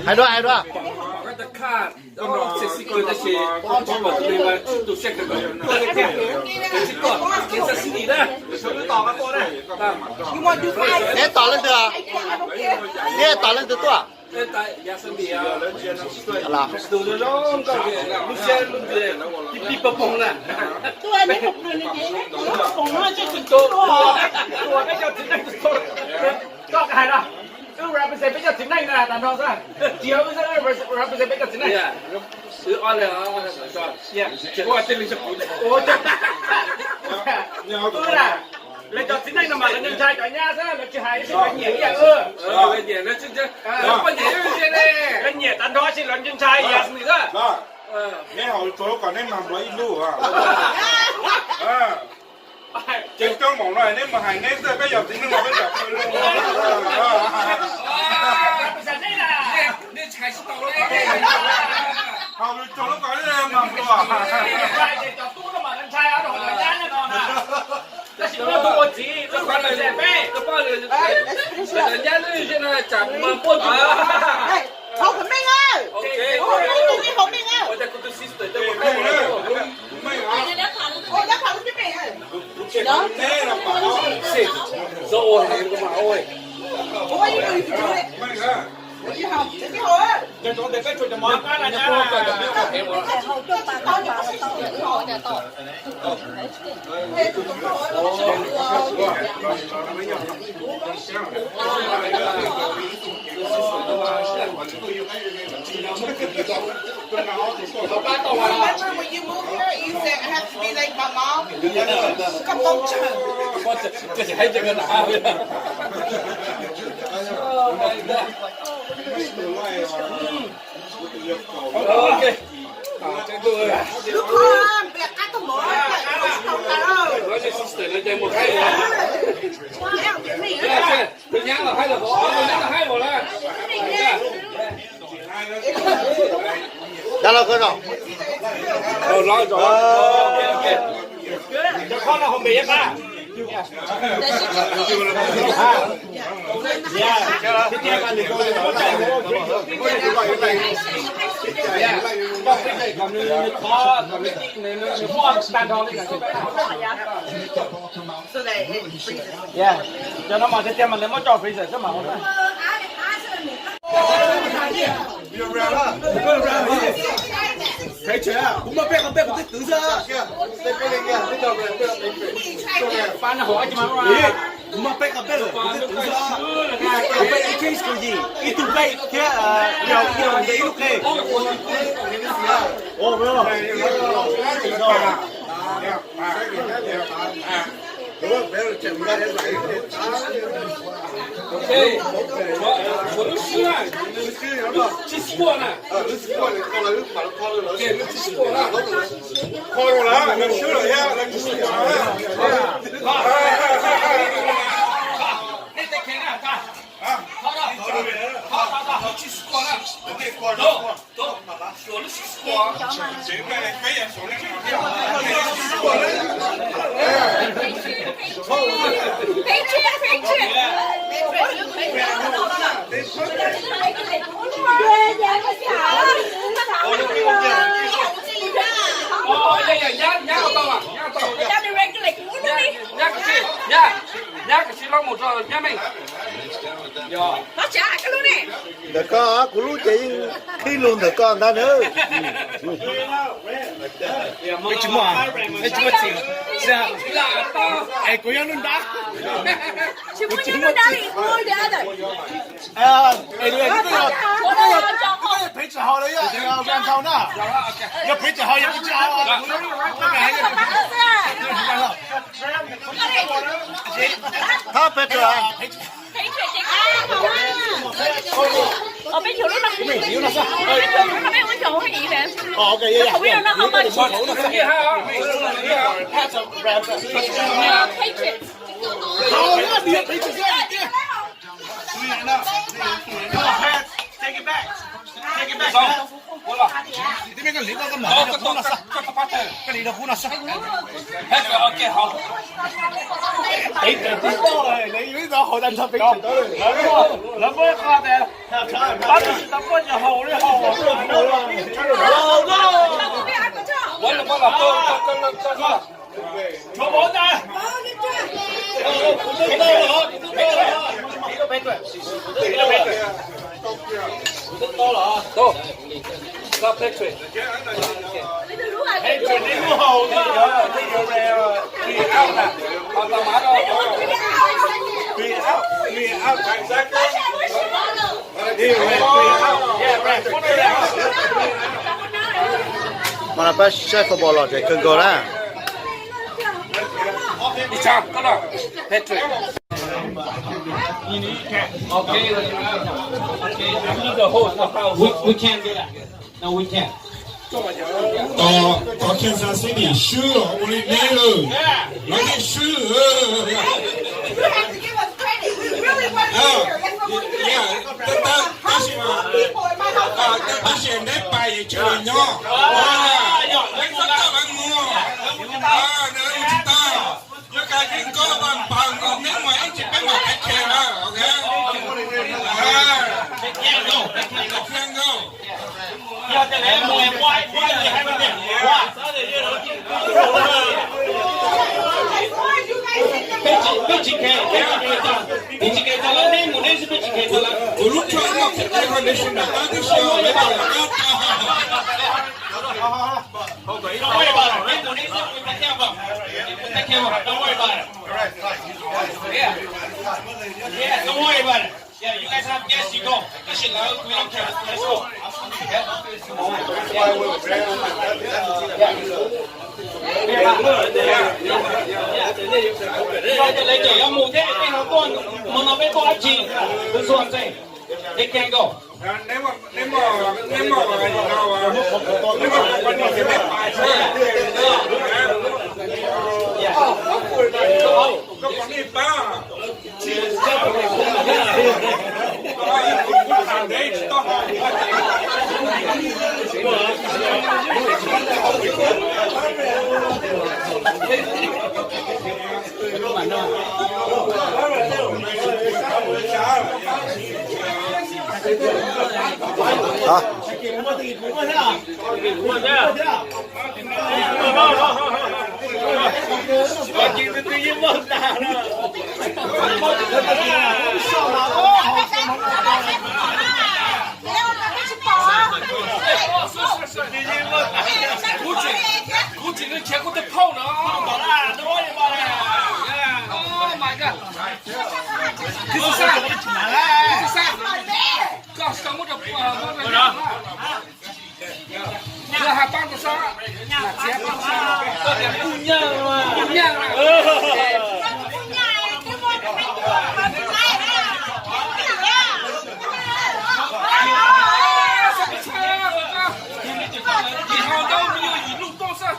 Hais dua, hais dua. Neb tom leej twg? Neb tom leej twg tuaj? Koj hais no, wb represent peb cov txiv neej na tag nrho xwb. Tsis yog wb xwb, represent peb cov txiv neej. Wb na, lawv cov txiv neej no mas lawv ntshai cov nyab xwb, lawv tsis hais, lawv nyiam ib yam wb. Lawv nyiam tag nrho sis lawv ntshai yas nws xwb. Neb haus tsuag lub kom neb mag nplua ib lub. Ces coj mus no neb mus hais neb xwb, peb yog txiv neej los peb tsom pw lug. Haus tsuag lub kom neb mag nplua. Tab sis muaj tus ua txiv, tus poj niam, tus poj niam, tus nyab lwj, tsam mas puaj tus. Haus kom meej, haus meej, haus meej. Remember when you move here, you said I have to be like my mom? Koj paub tsawg. Lub qhov npe qab tag mov, tau tas. Dab laug koj no. Cov khob no hauv npe yog qab. Cov no mas tiag tiag mas nws muab tso freezer xwb mas. Kuv muaj peb qhov npej kuv twb twv xwb. Kuv muaj peb qhov npej lawm kuv twb twv xwb. Kuv peb ib tug npe thiab yog ib lub qe. Lub sib na, lub sib kuaj na. Lub sib kuaj na. Nyab kwv tij, nyab kwv tij los mus rau nyab Meej. Ntawm koj, kuv lub ces yeej qhib lug ntawm koj ntag na. Peb tsis muaj, peb tsis muaj txiv. Es kuv yog lub nrab. Kuv tsis muaj txiv. Es koj yog phev tsis haus los yog ram ntau na? Yog phev tsis haus yog phev tsis haus. Thab phev tsis haus. Pab tawg, koj li rau kuv no xwb. Peb tawg, ok, haus. Peb tawg tib toj, lawv yuav ib txoj haus tag nrho peb tawg. Lawv muab qhov tias pab tawg tsis tau poj ces haus li haus. Ua los pab los tawg, tawg, tawg, tawg. Tshuav vauv ntag. Peb tawg. Tau. Tau Patrick. Patrick, neb lub haus twb yuav, twb yuav re, three out na. Ho tau mas rau. Three out, three out. Three out. Yeah, right. Mas no pab saib football los tseem kawg nkaus na. Ib tsam koj no, Patrick. Okay, okay, I need the host. We, we can't do that. No, we can't. Tos, tos Kansas City swb los ua li neb lawm. Lawv thiaj swb. You have to give us credit. We really want to be here. That's what we do. Yeah, tab, tab, tab sis mas, tab sis neb pais yeej tsis los nyob. Neb txhob coj lawv mus. Neb mus tsis tau. Yog koj yeej koj vas npawg nkaus neb mas ib tsis peb mam peb khe na, ok? Khe nkaus. Peb tsis, peb tsis khe, peb tsis khe tau, peb tsis khe tau lawv, neb mus neb xwb, peb tsis khe tau lawv. Kuv lub tshuaj muaj kheev tau neb sib nrog qab tib si os, neb tau lawv qab tau. Don't worry about it. Neb mus neb xwb, we take care of him. We take care of him. Don't worry about it. Yeah. Yeah, don't worry about it. Yeah, you guys have guests, you go. Tab sis lawv, we don't care. Let's go. Lawv ces yuav mus thiab, peb no tuaj, hmo no peb tuaj dab tsi? Tus xuas ntxees, they can't go. Neb muaj, neb muaj, neb muaj, neb muaj company ces neb pais xwb. Koj company pab. Neb tsis tau haus. Hah? Kuv tsis, kuv tsis nws khiav kuv tus phauj no. Oh my God. Koj tsis tau muab rau, muab rau. Yog has pab rau sab, txiav pab rau sab, koj tias kuj nyiaj, kuj nyiaj. Ces ho ntau me nyuam yim lug tuaj xwb.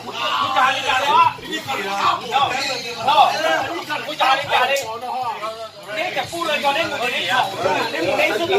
Kuv cov hais li cas li os? Kuv cov hais li cas li? Neb cov pub los yog neb mus ces neb thaum, neb mus neb xwb.